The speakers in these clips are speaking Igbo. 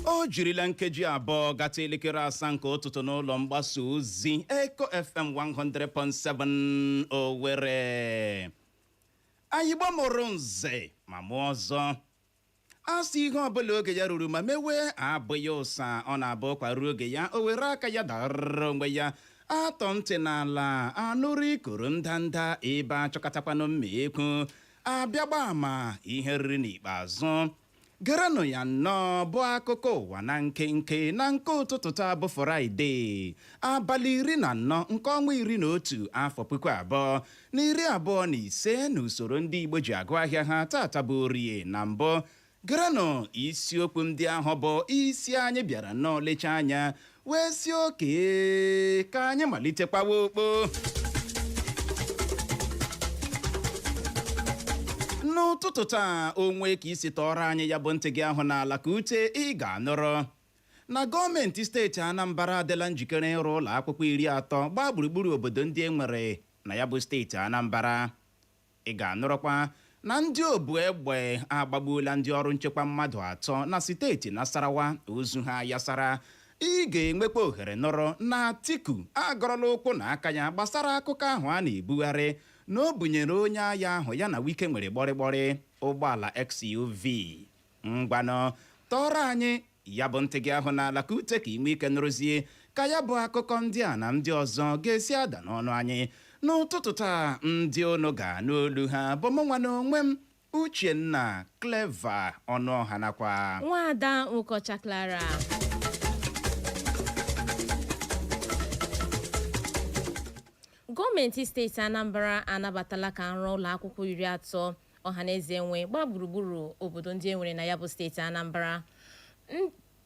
O jirila nkeji 2 gata elekere 7 nke ụtụtụ n'ụlọ mgbasa ozi Eco FM 100.7 Owerri. Anyị gbamụrụ nze ma mụọ ọzọ. A sị ihe ọbụla oge ya ruru ma mewe abụghị ụsa, ọ na-abụ kwa ruo oge ya, o were aka ya dara onwe ya. Atọ ntị n'ala anụrụ ikoro ndanda ebe achọkọtakwanụ mma ekwu abịagba ama ihe riri n'ikpeazụ. Gerenụ ya nnọọ bụ akụkọ ụwa na nkenke na nke ụtụtụ taa bụ Fraịde, abalị 14 nke ọnwa 11, afọ 2025, n'usoro ndị Igbo ji agụ ahịa ha. Tata bụ Orie na mbụ. Gerenụ isiokwu ndị ahụ bụ isi anyị bịara nnọọ lecha anya wee si oke ka anyị malitekwawa okpo. N'ụtụtụ taa, onwe ka isi tọọrọ anyị ya bụ ntị gị ahụ n'ala ka ute, ị ga-anụrụ na gọọmenti steeti Anambra adịla njikere ịrụ ụlọ akwụkwọ 30 gbaa gburugburu obodo ndị e nwere na ya bụ steeti Anambra. Ị ga-anụrụkwa na ndị obu egbe agbagbuola ndị ọrụ nchekwa mmadụ 3 na steeti Nasarawa, ozu ha yasara. Ị ga-enwekwa ohere nụrụ na Atiku agọrọla ụkwụ na aka ya gbasara akụkọ ahụ a na-ebugharị na o bunyere onye agha ahụ ya na Wike nwere gbọrịgbọrị ụgbọala XUV. Ngwanụ, tọọrọ anyị ya bụ ntị gị ahụ n'ala ka ute, ka ị nwee ike nụrụzie ka ya bụ akụkọ ndị a na ndị ọzọ ga-esi ada n'ọnụ anyị n'ụtụtụ taa. Ndị unu ga-anụ olu ha bụ mụ nwa na onwe m, Uchenna Clever Ọnụọha, nakwa Nwaada Nwokocha Clara. Gọọmenti steeti Anambra anabatala ka arụ ụlọ akwụkwọ 30 ọhaneze nwe gbaa gburugburu obodo ndị e nwere na ya bụ steeti Anambra.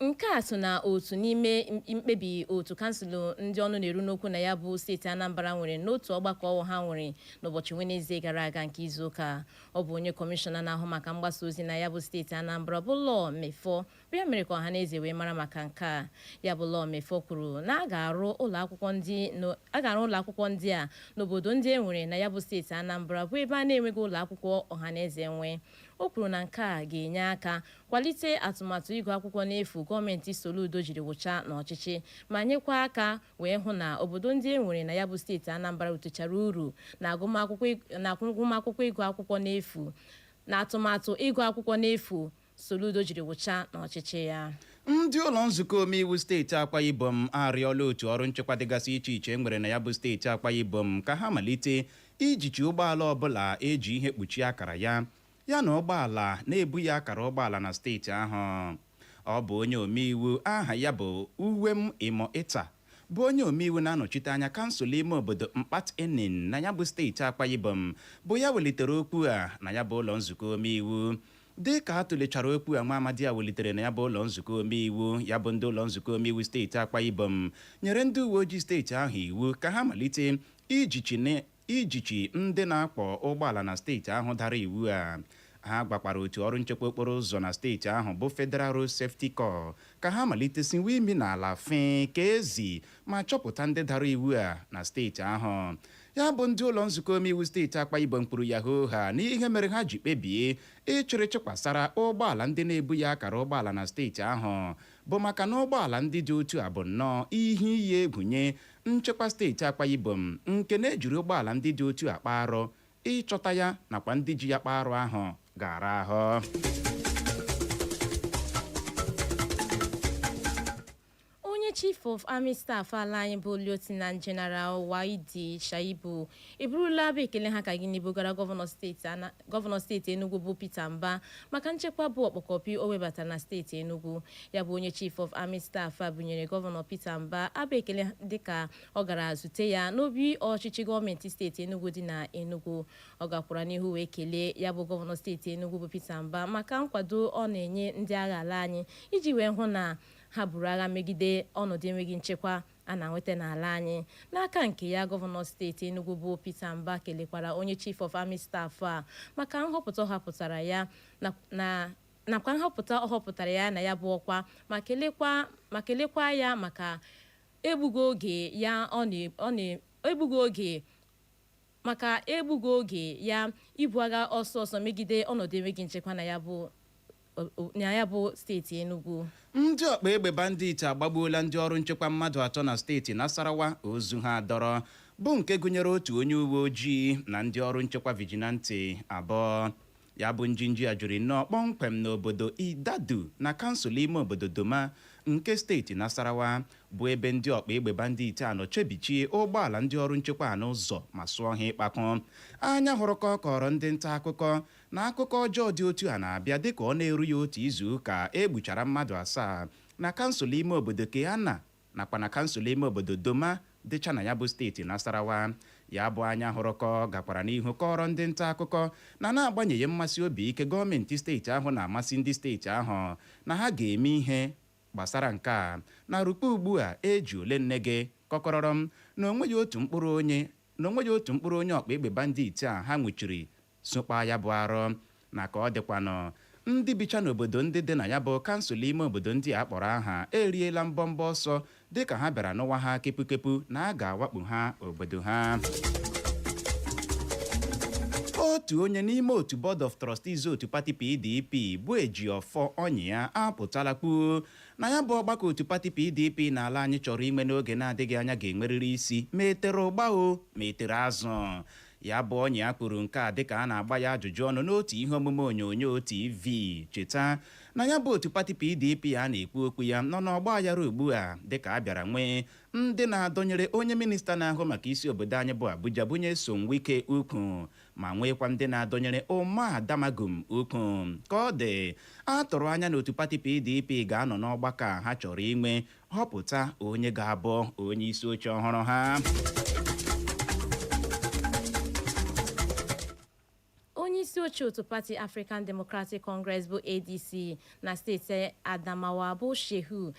Nke a so na otu n'ime mkpebi otu kansụl ndị ọnụ na-eru n'okwu na ya bụ steeti Anambra nwere n'otu ọgbakọ ha nwere n'ụbọchị Wenezdee gara aga nke izuụka. Ọ bụ onye kọmishọna na-ahụ maka mgbasa ozi na ya bụ steeti Anambra, bụ Law Mefor, bụ ya mere ka ọhaneze wee mara maka nke a. Ya bụ Law Mefor kwuru na a ga-arụ ụlọ akwụkwọ ndị a n'obodo ndị e nwere na ya bụ steeti Anambra, bụ ebe a na-enweghị ụlọ akwụkwọ ọhaneze nwe. O kwuru na nke a ga-enye aka kwalite atụmatụ ịgụ akwụkwọ n'efu gọọmenti Soludo jiri wụcha n'ọchịchị, ma nyekwa aka wee hụ na obodo ndị e nwere na ya bụ steeti Anambra rutechara uru na agụmakwụkwọ ịgụ akwụkwọ n'efu na atụmatụ ịgụ akwụkwọ n'efu Soludo jiri wụcha n'ọchịchị ya. Ndị ụlọ nzukọ omeiwu steeti Akwa Ibom arịọla otu ọrụ nchekwa dịgasị iche iche nwere na ya bụ steeti Akwa Ibom ka ha malite ijichi ụgbọala ọbụla eji ihe kpuchie akara ya, ya na ụgbọala na-ebughị akara ụgbọala na steeti ahụ. Ọ bụ onye omeiwu aha ya bụ Uwem Imo Ita, bụ onye omeiwu na-anọchite anya kansụl ime obodo Mkpat Enin na ya bụ steeti Akwa Ibom, bụ ya welitere okwu a na ya bụ ụlọ nzukọ omeiwu. Dị ka a tụlechara okwu a nwa amadi a welitere na ya bụ ụlọ nzukọ omeiwu, ya bụ ndị ụlọ nzukọ omeiwu steeti Akwa Ibom nyere ndị uwe ojii steeti ahụ iwu ka ha malite ijichi ndị na-akwọ ụgbọala na steeti ahụ dara iwu a. Ha gwakwara otu ọrụ nchekwa okporo ụzọ na steeti ahụ, bụ Federal Road Safety Corps, ka ha malite siwe imi n'ala fee ka ezi ma chọpụta ndị dara iwu a na steeti ahụ. Ya bụ ndị ụlọ nzukọ omeiwu steeti Akwa Ibom kwuru ya hoo ha n'ihe mere ha ji kpebie ịchịrị chịkwasara ụgbọala ndị na-ebu ya akara ụgbọala na steeti ahụ bụ maka na ụgbọala ndị dị otu a bụ nnọọ ihe iyi egwu nye nchekwa steeti Akwa Ibom, nke na-ejiri ụgbọala ndị dị otu akpa arụ, ịchọta ya nakwa ndị ji ya kpa arụ ahụ gara ahụ. Onye Chief of Army Staff ala anyị, bụ Lieutenant General Waidi Shaibu, eburula abụ ekele ha ka gịnị bugara gọvanọ steeti Enugu, bụ Peter Mba, maka nchekwa bụ ọkpọkọpị o webatara na steeti Enugu. Ya bụ onye Chief of Army Staff a bunyere gọvanọ Peter Mba abụ ekele dịka ọ gara zute ya n'obi ọchịchị gọọmenti steeti Enugu dị na Enugu. Ọ gakwara n'ihu wee kelee ya bụ gọvanọ steeti Enugu, bụ Peter Mba, maka nkwado ọ na-enye ndị agha ala anyị iji wee hụ na ha buru agha megide ọnọdụ enweghị nchekwa a na-enweta n'ala anyị. N'aka nke ya, gọvanọ steeti Enugu, bụ Peter Mba, kelekwara onye Chief of Army Staff a maka nhọpụta ọ họpụtara ya na nakwa nhọpụta ọ họpụtara ya na ya bụ ọkwa, ma kelekwa ya maka egbughị oge ya ọ na egbughị oge maka egbughị oge ya ibu agha ọsọ ọsọ megide ọnọdụ enweghị nchekwa na ya bụ na ya bụ steeti Enugu. Ndị ọkpa egbe bandit agbagbuola ndị ọrụ nchekwa mmadụ 3 na steeti Nasarawa. Ozu ha dọrọ bụ nke gụnyere otu onye uwe ojii na ndị ọrụ nchekwa vigilante abụọ. Ya bụ njinji a juru nnọọ kpọmkwem n'obodo Idadu na kansụl ime obodo Doma nke steeti Nasarawa, bụ ebe ndị ọkpa egbe bandit a nọ chebichie ụgbọala ndị ọrụ nchekwa a n'ụzọ ma sụọ ha ịkpakụ. Anya hụrụ ka ọ kọrọ ndị nta akụkọ na akụkọ ọjọọ dị otu a na-abịa dịka ọ na-erughị otu izu ụka egbuchara mmadụ 7 na kansụl ime obodo Keana nakwa na kansụl ime obodo Doma dịcha na ya bụ steeti Nasarawa. Ya bụ anya hụrụ ka ọ gakwara n'ihu kọrọ ndị nta akụkọ na na-agbanyeghị mmasị obi ike gọọmenti steeti ahụ na-amasị ndị steeti ahụ na ha ga-eme ihe gbasara nke a, na rukpa ugbu a eji ole nne gị kọkọrọrọ m na onweghị otu mkpụrụ onye ọkpa egbe bandit a ha nwụchiri sokpa ya bụ arụ. Na ka ọ dịkwanụ, ndị bicha n'obodo ndị dị na ya bụ kansụl ime obodo ndị a kpọrọ aha eriela mbọmbọ ọsọ dịka ha bịara n'ụwa ha kepukepu na a ga-awakpo ha obodo ha. Otu onye n'ime otu Board of Trustees otu pati PDP bụ Ejiọfọ Ọnyịa apụtala kwuo na ya bụ ọgbakọ otu pati PDP n'ala anyị chọrọ ime n'oge na-adịghị anya ga-enwerịrị isi, ma etere ụgba o ma etere azụ. Ya bụ Ọnyịa kwuru nke a dịka a na-agba ya ajụjụ ọnụ n'otu ihe omume onyonyo TV. Cheta na ya bụ otu pati PDP a na-ekwu okwu ya nọ n'ọgba aghara ugbu a, dịka a bịara nwee ndị na-adọnyere onye minista na-ahụ maka isi obodo anyị bụ Abuja bụ Nyesom Wike ukwu, ma nwekwa ndị na-adọnyere Umar Damagum ukwu. Ka ọ dị, a tụrụ anya na otu pati PDP ga-anọ n'ọgbakọ a ha chọrọ inwe họpụta onye ga-abụ onye isi oche ọhụrụ ha. Onye isi oche otu pati African Democratic Congress bụ ADC na steeti Adamawa bụ Shehu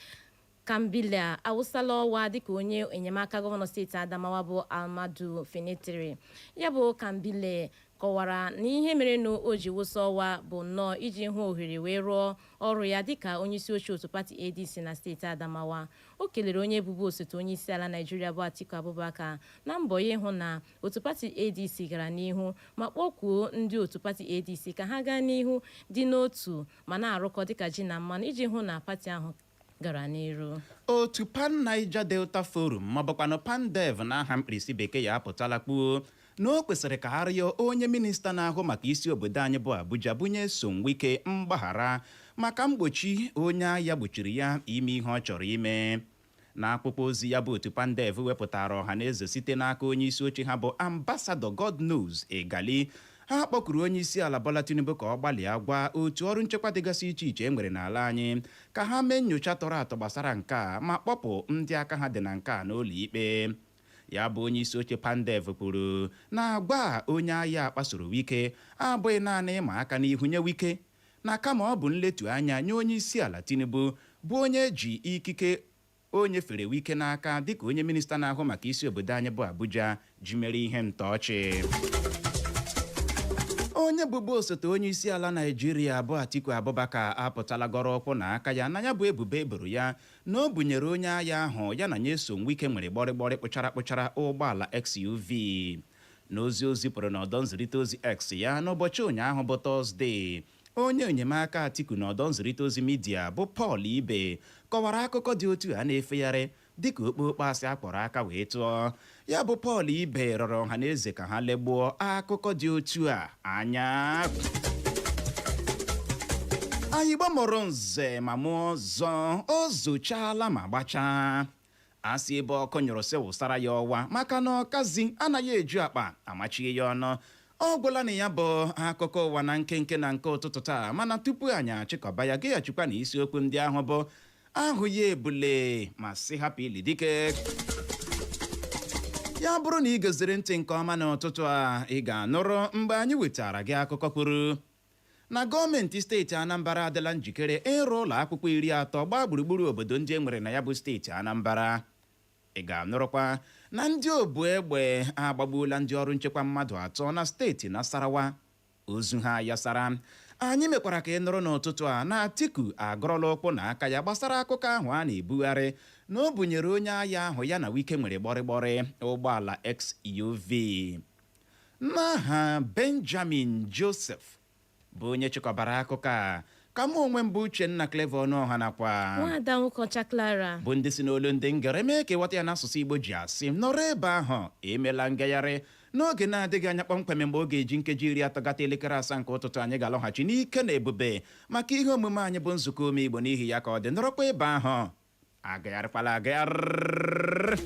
Kambila awụsala ọwa dịka onye enyemaka gọvanọ steeti Adamawa bụ Ahmadu Fintiri. Ya bụ Kambile kọwara na ihe merenụ o ji wụsa ọwa bụ nnọọ iji hụ ohere wee rụọ ọrụ ya dịka onyeisi oche otu pati ADC na steeti Adamawa. O kelere onye bụbu osote onye isi ala Naijiria bụ Atiku Abubakar na mbọ ya ịhụ na otu pati ADC gara n'ihu, ma kpọkwuo ndị otu pati ADC ka ha gaa n'ihu dị n'otu ma na-arụkọ dịka ji na mmanụ iji hụ na pati ahụ gara n'iru. Otu Pan Niger Delta Forum, maọbụkwanụ PANDEF n'aha mkpirisi bekee ya, apụtala kpuo na o kwesịrị ka a rịọ onye minista na-ahụ maka isi obodo anyị bụ Abuja bụ Nyesom Wike mgbaghara maka mgbochi onye agha gbochiri ya ime ihe ọ chọrọ ime. N'akwụkwọ ozi ya bụ otu PANDEF wepụtara ọha na eze site n'aka onye isi oche ha bụ Ambassador Godknows Igali, ha kpọkuru onye isi ala Bola Tinubu ka ọ gbalịa gwa otu ọrụ nchekwa dịgasị iche iche e nwere n'ala anyị ka ha mee nyocha tọrọ atọ gbasara nke a ma kpọpụ ndị aka ha dị na nke a n'ụlọ ikpe. Ya bụ onye isi oche PANDEF kwuru na agwa onye agha kpasoro Wike abụghị naanị ịma aka n'ihu nye Wike, na kama ọ bụ nletu anya nye onye isi ala Tinubu, bụ onye ji ikike o nyefere Wike n'aka dịka onye minista na-ahụ maka isi obodo anyị bụ Abuja ji mere ihe ntọọchị. Onye bụbu osote onye isi ala Naijiria bụ Atiku Abubakar apụtala gọrọ ụkwụ na aka ya na ya bụ ebubo eboro ya na o bunyere onye agha ahụ ya na Nyesom Wike nwere gbọrịgbọrị kpụchara kpụchara ụgbọala XUV. N'ozi o zipụrụ n'ọdọ nzirịta ozi X ya n'ụbọchị ụnyaahụ bụ Tọzdee, onye enyemaka Atiku n'ọdọ nzirịta ozi midia bụ Paul Ibe kọwara akụkọ dị otu a na-efegharị dịka okpokpo asị akpọrọ aka wee tụọ. Ya bụ Paul Ibe rọrọ ọha na eze ka ha legbuo akụkọ dị otu a anya. Anyị gbamụrụ nze ma mụọ ọzọ, o zochaala ma gbachaa. Asị ebe ọkụ nyụrụ sị wụsara ya ọwa, maka na ọkazi anaghị eju akpa amachie ya ọnụ. Ọ gwụla na ya bụ akụkọ ụwa na nkenke na nke ụtụtụ taa, mana tupu anyị achịkọba ya, geghachikwa na isiokwu ndị ahụ bụ ahụ ya ebule ma sị hapụ ili dike. Ya bụrụ na ị goziri ntị nke ọma n'ụtụtụ a, ị ga-anụrụ mgbe anyị wetara gị akụkọ kwuru na gọọmenti steeti Anambra adịla njikere ịrụ ụlọ akwụkwọ 30 gbaa gburugburu obodo ndị e nwere na ya bụ steeti Anambra. Ị ga-anụrụkwa na ndị obu egbe agbagbuola ndị ọrụ nchekwa mmadụ 3 na steeti Nasarawa, ozu ha yasara. Anyị mekwara ka ị nụrụ n'ụtụtụ a na Atiku agọrọla ụkwụ na aka ya gbasara akụkọ ahụ a na-ebugharị na o bunyere onye agha ahụ ya na Wike nwere gbọrịgbọrị ụgbọala XUV. N'aha Benjamin Joseph bụ onye chịkọbara akụkọ a, Ka mụ onwe m bụ Uchenna Clever Ọnụọha nakwa Nwaada Nwokocha Clara bụ ndị si n'olu ndị ngere mee ka ịghọta ya n'asụsụ Igbo ji asị nọrọ ebe ahụ, emela ngagharị. N'oge na-adịghị anya, kpọmkwem mgbe ọ ga-eji nkeji 30 gata elekere 7 nke ụtụtụ, anyị ga-alọghachi n'ike na ebube maka ihe omume anyị bụ Nzukọ Ume Igbo. N'ihi ya, ka ọ dị, nọrọkwa ebe ahụ, agagharịkwala agagharị.